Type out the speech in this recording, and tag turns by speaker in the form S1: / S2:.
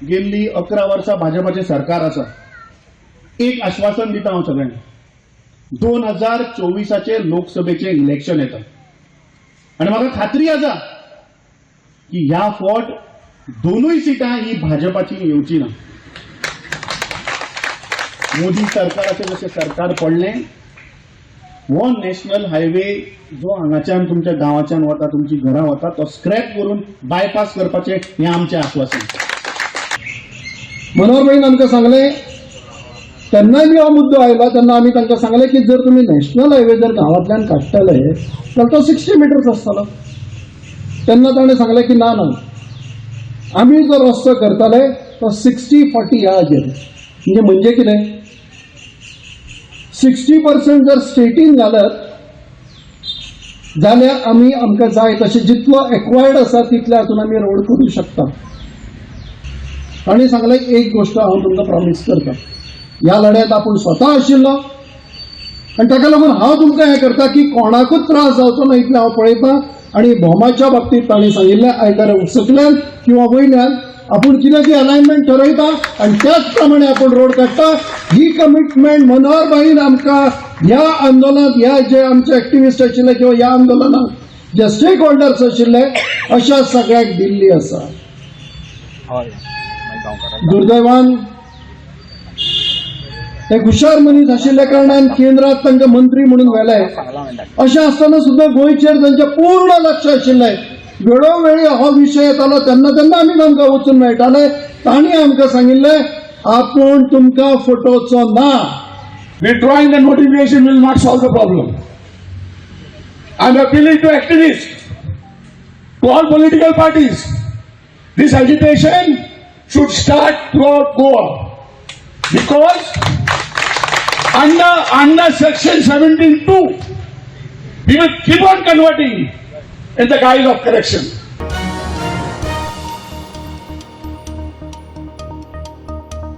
S1: गेल्ली 11 वर्सां भाजपाचें सरकार आसा. एक आश्वासन दिता हांव सगळ्यांक, 2024आचें लोकसभेचें इलेक्शन येता आनी म्हाका खात्री आसा की ह्या फावट दोनूय सिटां ही भाजपाची येवची ना. मोदी सरकाराचें जशें सरकार पडलें, हो नॅशनल हायवे जो हांगाच्यान तुमच्या गांवाच्यान वता, तुमची घरां वता, तो स्क्रॅप करून बायपास करपाचें हें आमचें आश्वासन.
S2: मनोहरभाईन आमकां सांगलें, तेन्नाय बी हो मुद्दो आयलो तेन्ना आमी तांकां सांगलें की जर तुमी नॅशनल हायवे जर गांवांतल्यान काडटले जाल्यार तो 60 मिटर्स आसतलो. तेन्ना ताणें सांगलें की ना ना, आमी जो रस्तो करतले तो 60-40 ह्या हाजेर. म्हणजे म्हणजे कितें, 60% जर स्टेटीन घालत जाल्यार आमी आमकां जाय तशें जितलो एक्वायर्ड आसा तितल्या हातून आमी रोड करूं शकता. तांणी सांगलें, एक गोश्ट हांव तुमकां प्रॉमीस करता, ह्या लढ्यात आपूण स्वता आशिल्लो आनी ताका लागून हांव तुमकां हें करता की कोणाकूच त्रास जावचो ना इतलें हांव पळयतां. आनी भोमाच्या बाबतींत तांणी सांगिल्लें, आयदर सकल्यान किंवा वयल्यान आपूण कितें ती अलायनमेंट ठरयता आनी त्याच प्रमाणे आपूण रोड काडटा. ही कमिटमेंट मनोहरभाईन आमकां ह्या आंदोलनात, ह्या जे आमचे एक्टिविस्ट आशिल्ले किंवा ह्या आंदोलनात जे स्टेक होल्डर्स आशिल्ले, अशा सगळ्यांक दिल्ली आसा. दुर्दैवान एक हुशार मनीस आशिल्ल्या कारणान केंद्रात तांकां मंत्री म्हणून व्हेले. अशें आसतना सुद्दां गोंयचेर तांचें पूर्ण लक्ष आशिल्लें. वेळोवेळी हो विशय येतालो तेन्ना तेन्ना आमी तांकां वचून मेळटाले. तांणी आमकां सांगिल्लें, आपूण तुमकां फटोवचो ना.
S3: Withdrawing the notification will not solve the problem. I am appealing to activists, to all political parties. This agitation should start throughout Goa because under section 17(2), we will keep on converting in the guise of correction.